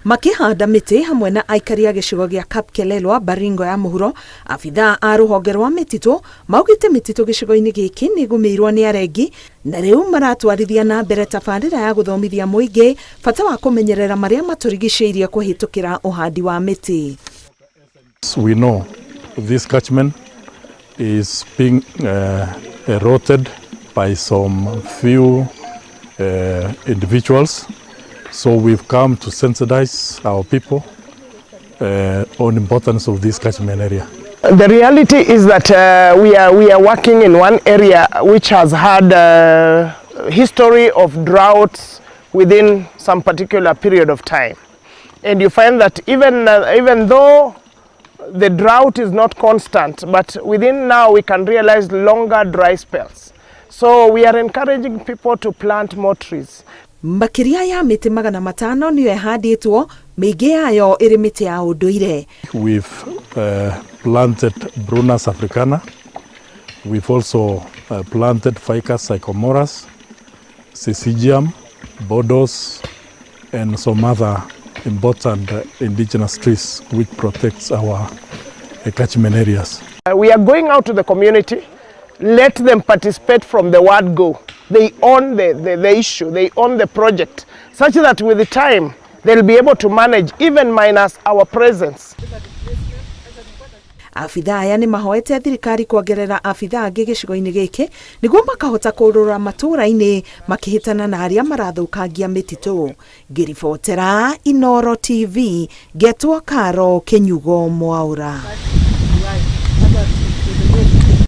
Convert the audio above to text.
Makĩhanda mĩtĩ hamwe na aikari a gĩcigo gĩa Kapkelelwa, Baringo ya mũhuro, abithaa a rũhonge rwa mĩtitũ maugĩte mĩtitũ gĩcigo-inĩ gĩkĩ nĩ ĩgũmĩirwo nĩ arengi na rĩu maratwarithia na mbere tabarĩra ya gũthomithia mũingĩ bata wa kũmenyerera marĩa matũrigicĩirie kũhĩtũkĩra ũhandi wa mĩtĩ. We know this catchment is being eroded by some few individuals. So we've come to sensitize our people on importance of this catchment area. The reality is that we are working in one area which has had a history of droughts within some particular period of time. And you find that even though the drought is not constant, but within now we can realize longer dry spells. So we are encouraging people to plant more trees. Makĩria ya mĩtĩ 500 nĩyo ĩhandĩtwo, mĩingĩ yayo ĩrĩ mĩtĩ ya ũndũire. We've planted Prunus africana. We've also planted Ficus sycomorus, Syzygium, Bodos, and some other important indigenous trees which protects our catchment areas. We are going out to the community, let them participate from the word go. They own the issue, they own the project, such that with the time they'll be able to manage even minus our presence. Abithaa aya nĩ mahoete thirikari kuongerera abithaa angĩ gĩcigo-inĩ gĩkĩ nĩguo makahota kũrũra matũũra-inĩ makĩhĩtana na arĩa marathũkangia mĩtitũ. Ngĩribotera Inoro TV, ngetwo Karo Kĩnyugo Mwaũra.